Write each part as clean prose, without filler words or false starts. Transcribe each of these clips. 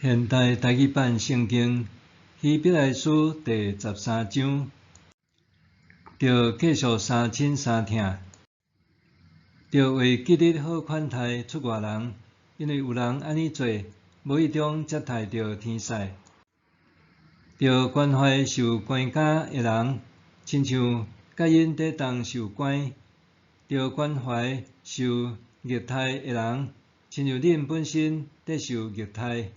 現代台語版聖經希伯來書第十三章，著繼續相親相疼，著為記得好款待出外人，因為有人按呢做，無意中接待著天使。著關懷受關監的人，親像佮𪜶綴同受關；著關懷受虐待的人，親像恁本身佇受虐待。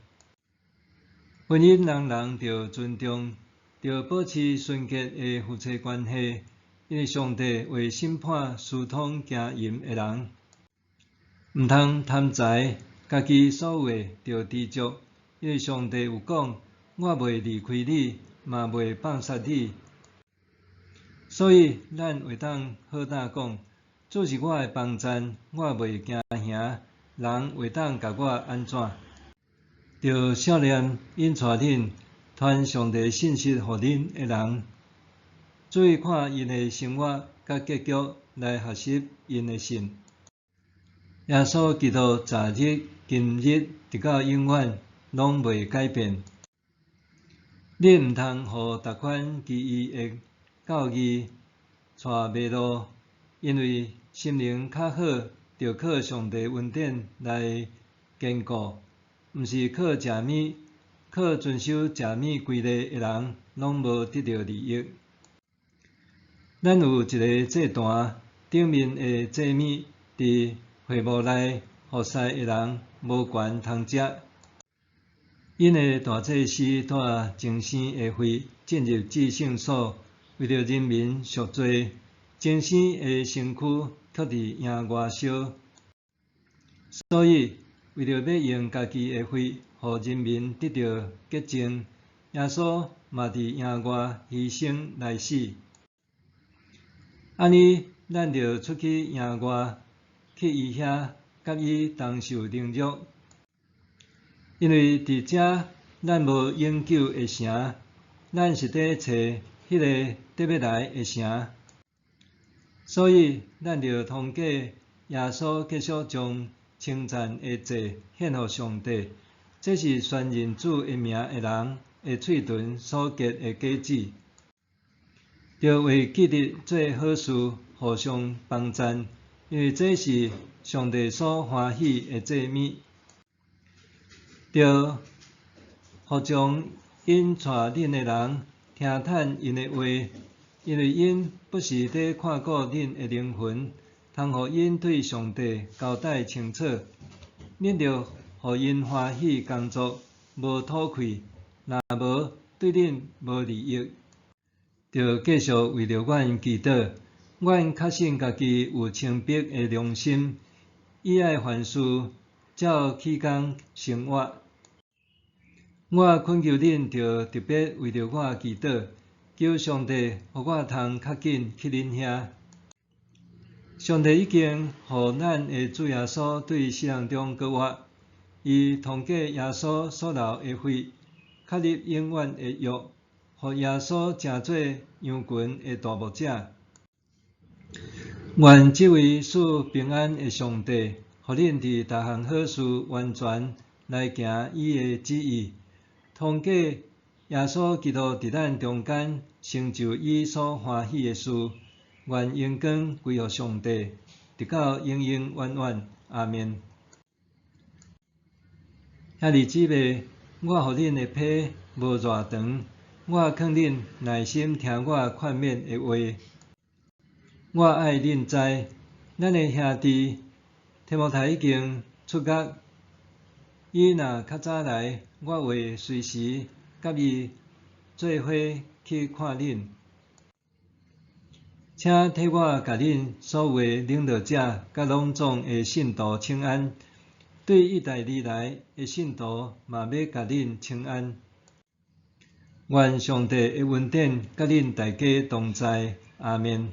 婚姻人人著尊重，著保持純潔的夫妻關係，因為上帝會審判私通行淫的人。毋通貪財，家己所有的著知足，因為上帝有講：我袂離開你，嘛袂放殺你。所以，咱會當好膽講：主是我的幫贊，我袂驚嚇，人會當共我按怎？著惜念引帶恁傳上帝信息予恁的人，注意看𪜶的生活佮結局來學習𪜶的信。耶穌基督昨日、今日，直到永遠，攏袂改變。恁毋通予逐款奇異的教義帶迷路，因為心靈較好，著靠上帝恩典來堅固。毋是靠食物，靠遵守食物規例的人，攏無得著利益。咱有一个祭壇，頂面的祭物，佇會幕內服侍的人無權通食。𪜶的大祭司帶全牲的血進入至聖所，為著人民贖罪。全牲的身軀卻佇營外燒。所以，為著欲用家己的血，予人民得著潔淨，耶穌嘛佇營外犧牲來死。按呢，咱著出去營外，去伊遐，佮伊同受凌辱。因為佇遮咱無永久的城，咱是佇揣彼个得欲來的城。所以，咱著通過耶穌繼續將稱讚的祭獻予上帝，這是宣認主的名的人的喙唇所結的果子。著為記得做好事，互相幫贊，因為這是上帝所歡喜的祭物。著服從引帶恁的人，聽趁𪜶的話，因為𪜶不是佇看顧恁的靈魂，通予𪜶對上帝交代清楚。恁著予𪜶歡喜工作，無討氣，若無對恁無利益。著繼續為著阮祈禱，阮確信家己有清白的良心，伊愛凡事照起工生活。我懇求恁著特別為著我祈禱，求上帝予我通較緊去恁遐。上帝已經予咱的主耶穌對死人中閣活，伊通過耶穌所流的血，確立永遠的約，予耶穌成做羊群的大牧者。願這位賜平安的上帝，予恁佇逐項好事完全來行伊的旨意，通過耶穌基督佇咱中間成就伊所歡喜的事。願榮光歸予上帝，直到永永遠遠。阿們。兄弟姊妹，我予恁的批無偌長，我勸恁耐心聽我勸勉的話。我愛恁知，咱的兄弟提摩太已經出獄，伊若較早來，我會隨時佮伊做伙去看恁。請替我共恁所有的領導者佮攏總的信徒請安。對意大利來的信徒嘛欲共恁請安。願上帝的恩典佮恁大家同在。阿們。